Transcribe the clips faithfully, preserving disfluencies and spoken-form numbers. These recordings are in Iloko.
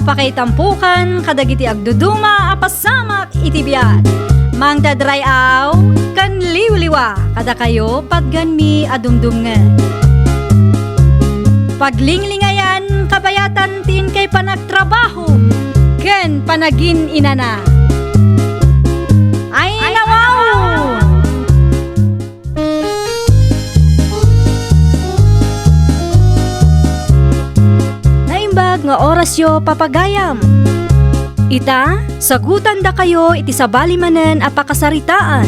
Pakaitampokan kadagiti agduduma a pasamak iti biag. Mangted ray-aw ken liwliwa kadakayo patganmi a dumdumngeg. Paglinglingayan kabayatan ti inkay panagtrabaho ken panagin-inana. Ay, nawaw! Naimbag nga orasyo, papagayam. Ita, sagutandakayo iti sabali manen a pakasaritaan.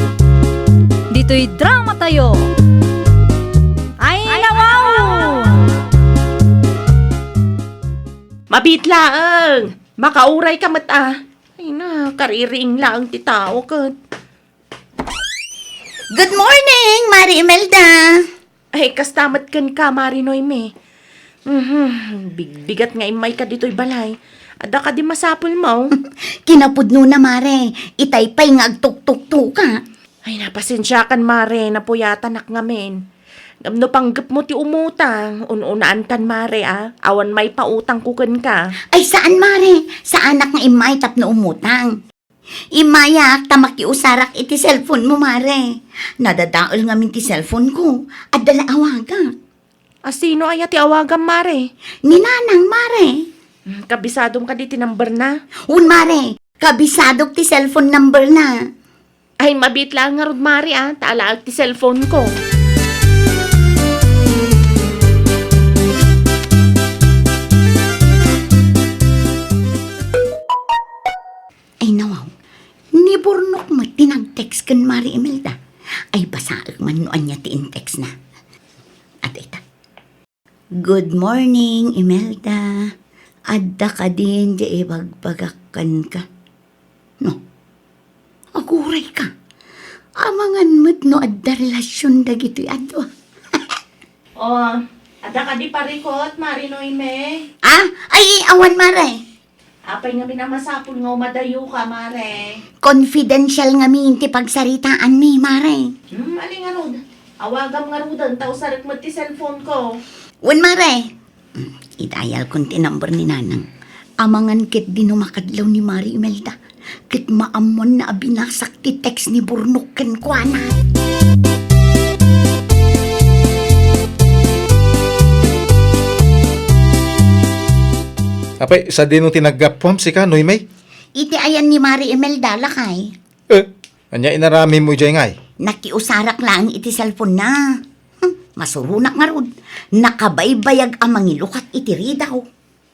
Ditoy dramatayo. Ay, nawaw! Mabiit laeng! Makaurayka met a. Ay na, kaririing laeng ti tao ket. Good morning, Mari Imelda. Ay, kasta met kenka, Mari Noemi. Mhm, bigbigat nga immayka ditoy balay. Adda kadi masapulmo? Kinapudnona, Mare. Itay pay nga agtuktuktoka. Ay, napasensiakan, Mare. Napuyatanak ngamin. Ngem no panggepmo ti umutang, un-unaankan, Mare, a. Awan maipautangko kenka. Ay, saan, Mare. Saanak nga immay tapno umutang. Immayak ta makiusarak iti cellphone mo, Mare. Nadadael ngamin ti cellphone ko. Adda la awagak. A sino aya ti awagam, Mare? Ni Nanang, Mare. Hmm, kabisadom kadi ti number na? Un, Mare. Kabisadok ti cellphone number na. Ay, mabiit laeng ngarud, Mare, a. Ta alaek ti cellphone ko. Ay, nawaw. Ni Burnok met ti nag-text ken Mari Imelda. Ay, basaek man no ania ti in-text na. Adda ita. "Good morning, Imelda. Adda kadin di ibagbagak kenka?" No, agurayka. Amangan met no adda relasyon dagitoy adu a. Oh, adda kadi parikot, Mari Noemi? Ah, ay, awan, Mare. Apay ngamin a masapul nga umadayoka, Mare? Confidential ngamin ti pagsaritaanmi, Mare. Hmm, ali ngarud. Awagam ngaruden ta usarek met ti cellphone ko. Wen, Mare. Hmm, idayalkon ti number ni Nanang. Amangan ketdi no makadlaw ni Mari Imelda. Ket maammoanna a binasak ti text ni Burnok kenkuana. Apay, sadino ti naggapuam sika, Noemi? Iti ayan ni Mari Imelda, lakay. Eh, ania inaramidmo idiay ngay? Nakiusarak laeng iti cellphone na. Hmm, masuronak ngarud. Nakabaybayag a mangilukat iti ridaw.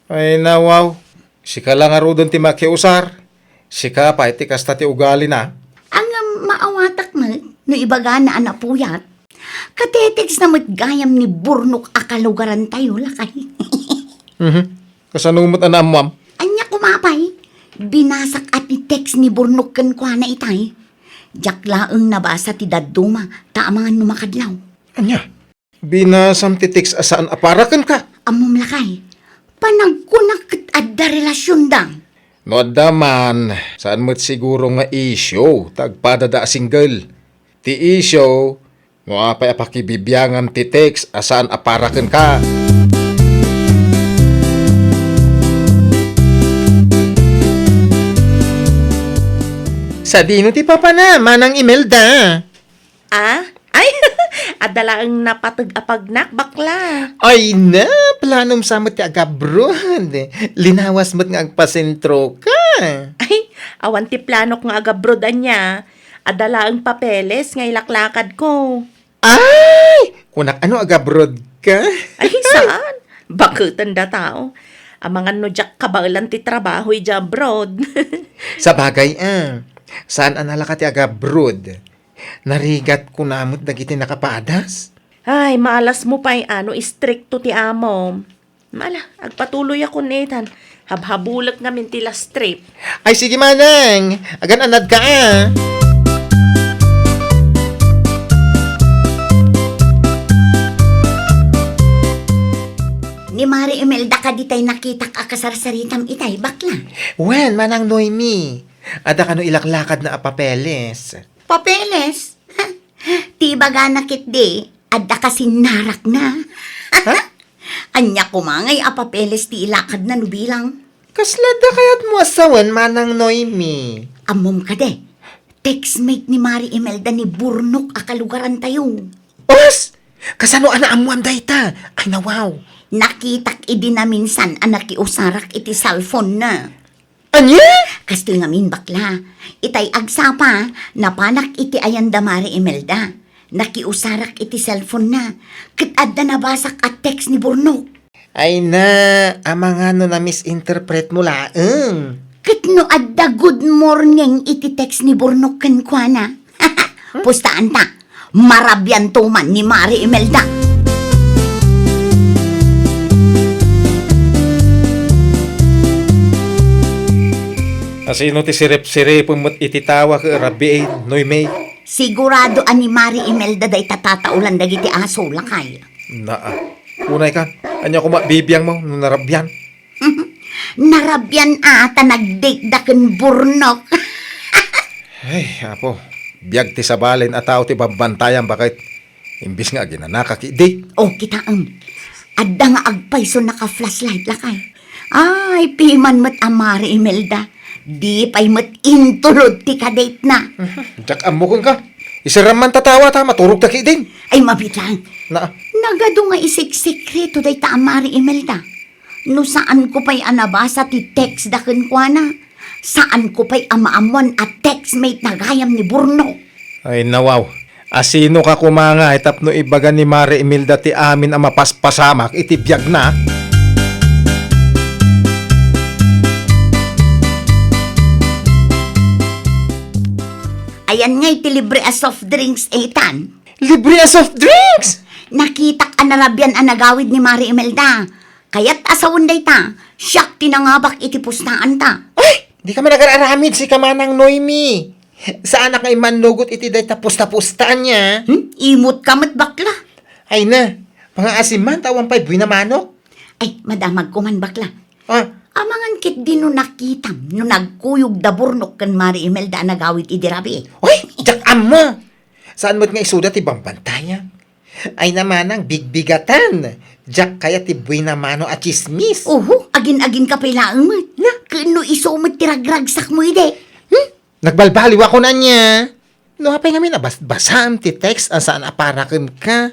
Ay, nawaw. Sika la ngaruden ti makiusar. Sika pay ti kasta ti ugalina. Ngem maawatak met no ibagana a napuyat. Katetext na met gayam ni Burnok a kalugarantayo, lakay. Mhm. Kasano met a naammoam? Ania koma pay? Binasak a ti text ni Burnok kenkuana itay. Diak laeng nabasa ti dadduma, ta amangan no makadlaw. Ania? Binasam ti text a saan a para kenka? Ammom, lakay. Panagkunak ket adda relasionda. No adda man, saan met siguro nga issue ta agpadada a single. Ti issue, no apay a pakibibiangam ti text a saan a para kenka. Sadino ti papana, Manang Imelda? Ah? Ay, adda laeng napateg a pagnak, bakla. Ay na, planom sa met ti agabroad. Linawas met nga agpasentroka. Ay, awan ti planok nga agabroad ania. Adda laeng papeles nga ilaklakadko. Ay! Kunak, ano, agabroad ka? Ay, saan? Baketen da tao. Amangan no diak kabaelan ti trabaho idiay abroad. Sabagay, ah. Saan a nalaka ti agabroad? Narigat kuna met dagiti nakapadas? Ay, maalasmo pay a no istrikto ti amom. Ala, agpatuloyakon itan. Habhabulek ngamin ti last trip. Ay, sige, Manang. Agan-anadka, ah. Ni Mari Imelda kadi tay nakitak a kasarsaritam itay, bakla? Wen, Manang Noemi. Adda kano ilaklakadna a papeles? Papeles? Ti ibagana ketdi, adda kasinnarakna. Ha? Ania koma ngay a papeles ti ilakadna no bilang? Kasla adda kayatmo a sawen, Manang Noemi? Ammom kadi, textmate ni Mari Imelda ni Burnok a kalugarantayo. Os! Kasano a naammoam dayta? Ay, nawaw. Nakitak idi naminsan a nakiusarak iti cellphone-na. Ania? Kastoy ngamin, bakla. Itay agsapa, napanak iti ayan da Mari Imelda. Nakiusarak iti cellphone-na. Ket adda nabasak a text ni Burnok. Ay na, amangan no na-misinterpret mo laeng. Ket no adda good morning iti text ni Burnok kenkuana, pustaanta, marabianto man ni Mari Imelda. Asino ti sirip-siripem met iti tawa ket rabii, Noemi? Sigurado a ni Mari Imelda dayta tataolan dagiti aso, lakay. Naa. Unay kan, ania koma bibiangmo no narabian? Narabian a ta nag-date da ken Burnok. Ay, Apo, biag ti sabali a tao ti bambantayam, baket. Imbis nga aginanaka ketdi. O, kitaem. Adda nga agpayso naka-flashlight, lakay. Ay, piman met a Mari Imelda. Di pay met intulod ti kadate-na. Diak ammo kenka. Iserram man ta tawa ta maturog ta ketdin. Ay, mabiit lang. Na. Nagadu nga isiksikreto dayta a Mari Imelda. No saanko pay a nabasa ti text da kenkuana, saanko pay a maammuan a textmate na gayam ni Burnok. Ay, nawaw. Asino ka koma ngay tapno ibaga ni Mari Imelda ti amin a mapaspasamak iti biagna? Ayan ngay ti libre a soft drinks, Ethan. Libre a soft drinks? Nakitak a narabian a nagawid ni Mari Imelda. Kayat a sawen dayta, siak ti nangabak iti pustaanta. Ay! Dika man agar-aramid, sika Manang Noemi. Saanak nga immannugot iti dayta pusta-pusta ania. Hmm? Imot ka met, bakla. Ay na, pangaasim man, ta awan pay buina manok. Ay, madamag ko man, bakla. Ah. Amangan ketdi no nakitam, no nagkuyog da Burnok ken Mari Imelda a nagawid idi rabii. Oy, diak ammo. Saan met nga isuda ti bambantayam? Ay na manang bigbigatan. Diak kayat ti buena mano a tsismis. Oho, agin-agin ka pay laeng met. Na? Ken no isu met ti ragragsakmo idi. Hmm? Nagbalbaliw ako na niya. No apay ngamin a bas-, basam ti text a saan a para kenka.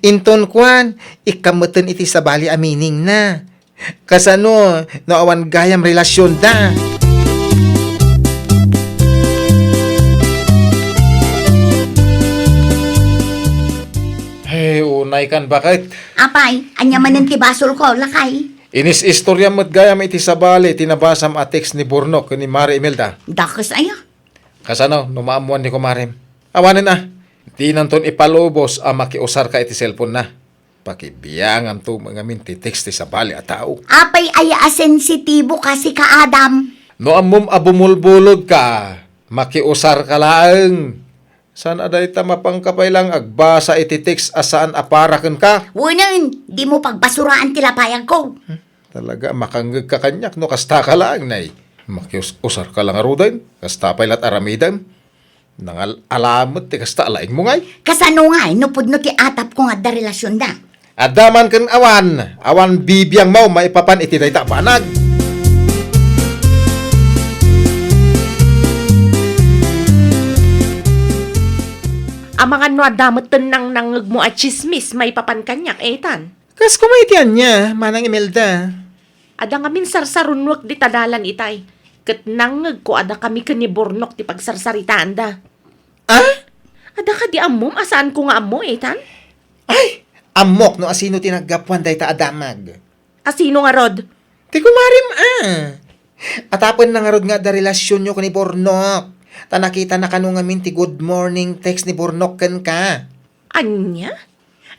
Inton kuan, ikkammeten iti sabali a meaning na. Kasano no awan gayam relasionda? Hey, unay kan, baket. Apay, ania manen ti basolko, lakay? Inis-istorya met gayam iti sabali ti nabasam a text ni Burnok ken ni Mari Imelda. Dakes aya? Kasano no maammuan ni kumarem? Awanen a, dinanton ipalubos a makiusarka iti cellphone-na. Pakibianganto met ngamin ti text ti sabali a tao. Apay aya a sensitibo ka, sika Adam? No ammom a bumulbulod ka, makiusar ka laeng. Saan a dayta, mapanka pay laeng agbasa iti text a saan a para kenka? Wenen, dimo pagbasuraan ti lapayagko. Hmm, talaga, makangngeg ka kaniak no kasta ka laeng, nay. Makius-usar ka la ngaruden, kasta pay lat aramidem. Nangal-ala met ti kasta a laengmo ngay. Kasano ngay no pudno ti atapko nga adda relasionda? Adda man ken awan, awan bibiangmo maipapan iti dayta a banag. Amangan no adda met ten nangnangngegmo a tsismis maipapan kaniak, Ethan. Kas koma iti ania, Manang Imelda? Adda ngamin sarsarunnuek dita dalan itay, ket nangngegko a dakami ken ni Burnok ti pagsarsaritaanda. Ah? Adda kadi ammom a saanko nga ammo, Ethan? Ay, ammok no asino ti naggapuan dayta a damag. Asino ngarud? Ti kumarem a. Atapenna ngarud nga adda relasionyo ken ni Burnok. Ta nakitana kano ngamin ti good morning text ni Burnok kenka. Ania?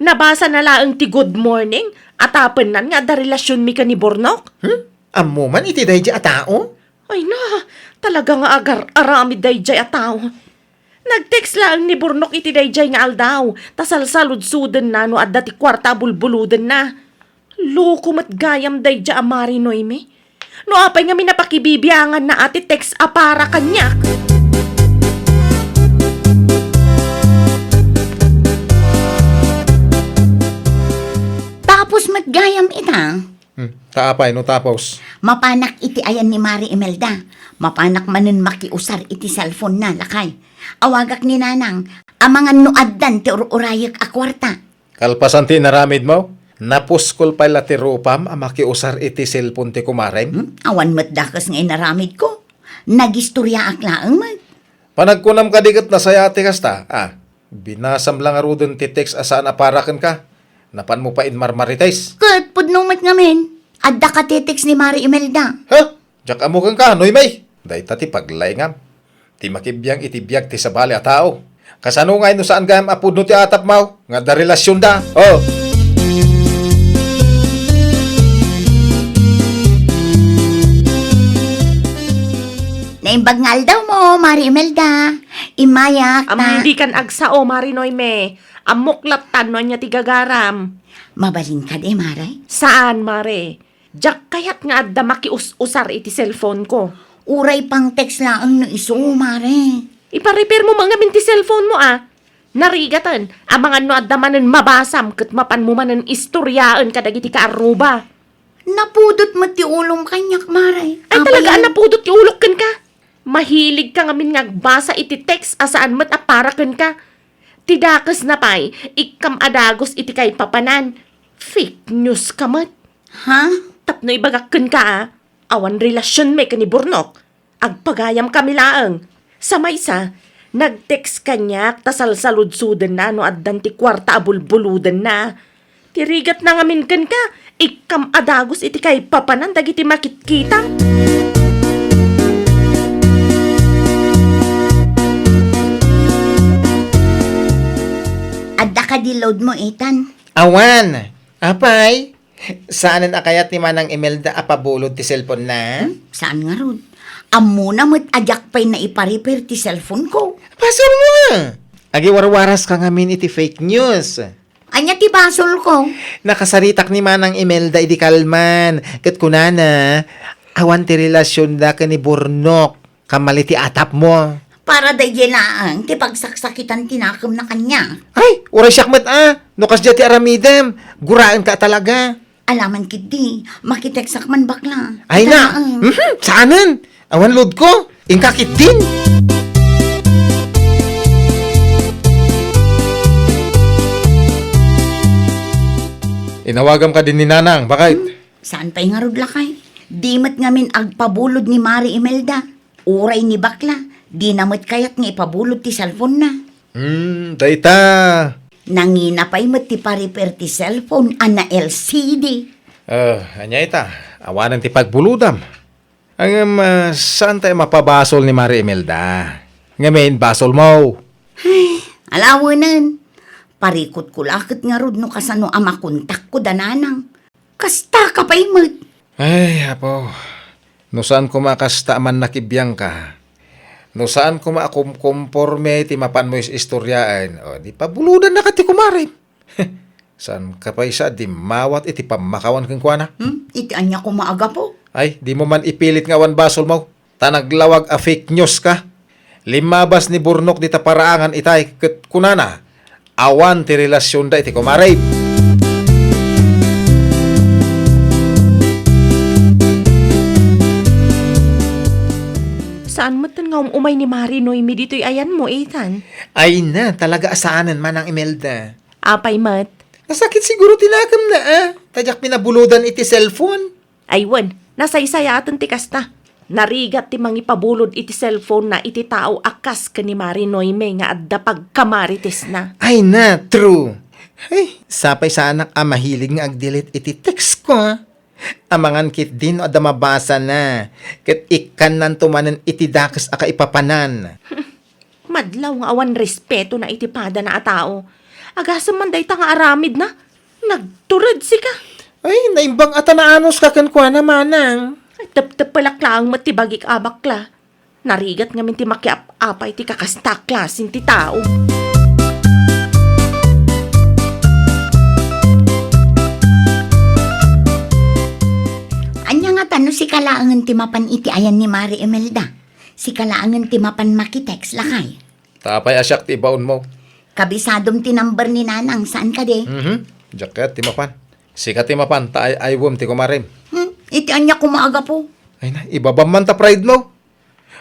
Nabasana laeng ti good morning, atapennan nga adda relasionmi ken ni Burnok? Hmm? Ammo man iti daydiay a tao? Ay na, talaga nga agar-aramid daydiay a tao. Nag-text laeng ni Burnok iti daydiay nga aldaw, ta salsaludsodenna no adda ti kuarta a bulbulodenna. Loko met gayam daydiay a Mari Noemi. No apay ngamin a pakibibianganna a ti text a para kaniak? Tapos met gayam ita. Hmm. Apay no tapos? Mapanak iti ayan ni Mari Imelda. Mapanak manen makiusar iti cellphone-na, lakay. Awagak ni Nanang, amangan no addan ti ur-urayek a kuarta. Kalpasan ti inaramidmo, napuskol pay la ti rupam a makiusar iti cellphone ti kumarem? Hmm? Awan met dakes nga inaramidko. Nagistoriaak laeng met. Panagkunam kadi ket nasayaat ti kasta, a? Binasam la ngaruden ti text a saan a para kenka. Napanmo pay inmarmarites. Ket pudno met ngamin, adda ka ti text ni Mari Imelda. Ha? Diak ammo kenka, Noemi. Dayta ti paglaingam. Ti makibiang iti biag ti sabali a tao. Kasano ngay no saan gayam a pudno ti atapmo nga adda relasionda? Oh. Naimbag nga aldawmo, Mari Imelda. Immayak ta. Am, dikan agsao, Mari Noemi. Ammok latta no ania ti gagaram. Mabalin kadi, Mare? Saan, Mare? Diak kayat nga adda makius-usar iti cellphone-ko. Uray pang-text laeng no isu, Mare. Ipa-repair-mo man ngamin ti cellphone-mo, a. Narigaten, amangan no adda manen mabasam ket mapanmo manen istoriaen kadagiti kaarruba. Napudot met ti ulom kaniak, Mare. Ay, apay talaga a napudot ti ulok kenka? Mahilig ka ngamin nga agbasa iti text a saan met a para kenka. Ti dakesna pay, ikkam a dagus iti kaipapanan. Fake news ka met. Ha? Tapno ibagak kenka, a, awan relasionmi ken ni Burnok. Agpagayam kami laeng. Sa maysa, nag-text kaniak ta salsaludsodenna no addan ti kuarta a bulbuludenna. Ti rigatna ngamin kenka, ikkam a dagus iti kaipapanan dagiti makitkitam. Adda kadi load mo, Ethan? Awan. Apay? Saanen a kayat ni Manang Imelda a pabulod ti cellphone-na? Hmm, saan ngarud? Ammona met a diak pay naipa-repair ti cellphone-ko. Basol mo! Agiwarwaras ka ngamin iti fake news. Ania ti basolko? Nakasaritak ni Manang Imelda idi kalman, ket kunana, awan ti relasionda ken ni Burnok. Kammali ti atapmo. Para daydiay laeng ti pagsaksakitan ti nakemna kaniak. Ay, uray siak met a, no kasdiay ti aramidem, guraenka talaga. Alaman ketdi, makitext-ak man bakla. Ay na, mhm, saanen? Awan load-ko. Inka ketdin. Inawagam kadi ni Nanang, bakit? Hmm? Saan pay ngarud, lakay? Di met ngamin agpabulod ni Mari Imelda. Uray ni bakla, dina met kayat nga ipabulod ti cellphone-na. Hmm, dayta. Nangina pay met ti pa-repair ti cellphone a na-L C D. Ah, ania ita? Awanen ti pagbulodam. Ngem, ah, saan tayo mapabasol ni Mari Imelda? Ngamin, basol mo. Ay, alawenen. Parikutko la ket ngarud no kasano a makontakko da Nanang. Kasta ka pay met. Ay, Apo. No saan koma a kasta a mannakibiangka. No saan koma a kumkomporme ti mapanmo is-istoriaen. O, di pabulodanna ka ti kumarem. Saan ka pay sa dimmawat iti pammakawan kenkuana? Hmm? Iti ania koma a gapu? Ay, di mo man ipilit nga awan basolmo. Ta naglawag a fake news ka. Limmabas ni Burnok dita paraangan itay ket kunana, awan ti relasionda iti kumarem. Saan metten nga um-umay ni Mari Noemi ditoy ayanmo, Ethan? Ay na, talaga a saanen, Manang Imelda. Apay met? Nasakit siguro ti nakemna, a. Ta diak pinabulodan iti cellphone. Ay wen, nasaysayaaten ti kasta. Narigat ti mangipabulod iti cellphone-na iti tao a kas ken ni Mari Noemi nga adda pagkamaritesna. Ay na, true. Ay, sapay saanak a mahilig nga agdelete iti text-ko, a. Amangan ketdi no adda mabasana, ket ikkannanto manen iti dakes a kaipapanan. Madlaw nga awan respetona iti padana a tao. Agasem man dayta nga aramidna. Nagtured sika. Ay, naimbag a ta naanos ka kenkuana, manang. Ay, teptepelak laeng met ti bagik a bakla. Narigat ngamin ti makiap-apay ti kakasta a klasen ti tao. Ania ngata no sika laengen ti mapan iti ayan ni Mari Imelda? Sika laengen ti mapan makitext, lakay. Ta apay a siak ti ibaonmo? Kabisadom ti number ni Nanang, saan kadi? Mhm. Diak kayat ti mapan. Sika ti mapan, ta ay-aywem ti kumarem. Hmm, Iti ania koma a gapu? Ay na, ibabam man ta pride mo.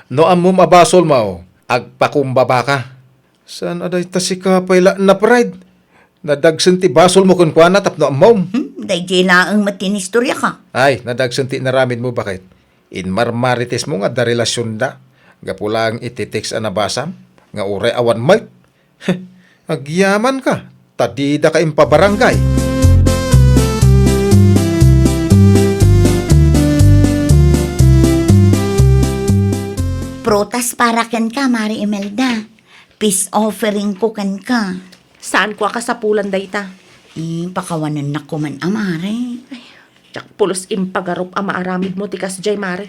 No ammom a basolmo, agpakumbaba ka. Saan a dayta sika pay la na pride? Nadagsen ti basolmo kenkuana tapno ammom. Hmm, daydiay laeng met ti inistoriaka. Ay, nadagsen ti inaramidmo, baket. Inmarmaritesmo nga adda relasionda. Gapu laeng iti text a nabasam, nga uray awan met. Agyamanka, ta didaka impabarangay. Prutas para kenka, Mare Imelda. Peace offering ko kenka. Saanko a kasapulan dayta? Eh, pakawanennak koman a, Mare. Ay, diak pulos impagarup a maaramidmo ti kasdiay, Mare.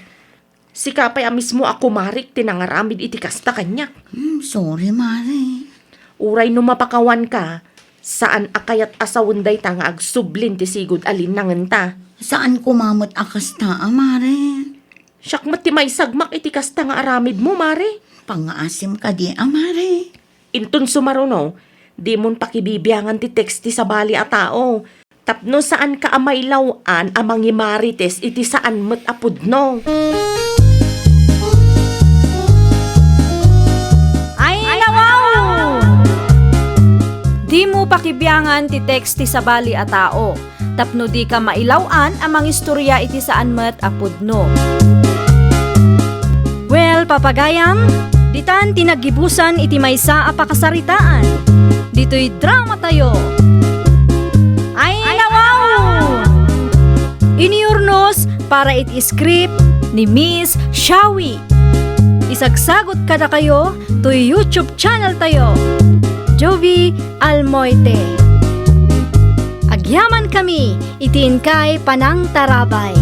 Sika pay a mismo a kumarik ti nangaramid iti kasta kaniak. Hmm, sorry, Mare. Uray no mapakawanka, saan a kayat a sawen dayta nga agsublin ti sigud a linnangenta. Saan koma met a kasta a, Mare. Siak met ti maisagmak iti kasta nga aramidmo, Mare. Pangngaasim kadi a, Mare. Inton sumaruno, dimon pakibibiangan ti text ti sabali a tao. Tapno saanka a mailaw-an a mangimarites iti saan met a pudno. Ay, nawaw! Dimo pakibiangan ti text ti sabali a tao, tapno dika mailaw-an a mangistorya iti saan met a pudno. Well, papagayam, ditan ti naggibusan iti maysa a pakasaritaan. Ditoy drama tayo. Ay, nawaw! Iniurnos para iti script ni Miss Shawi. Isagsagot kadakayo toy YouTube channel tayo, Jovi Almoite. Agyaman kami iti inkay panangtarabay.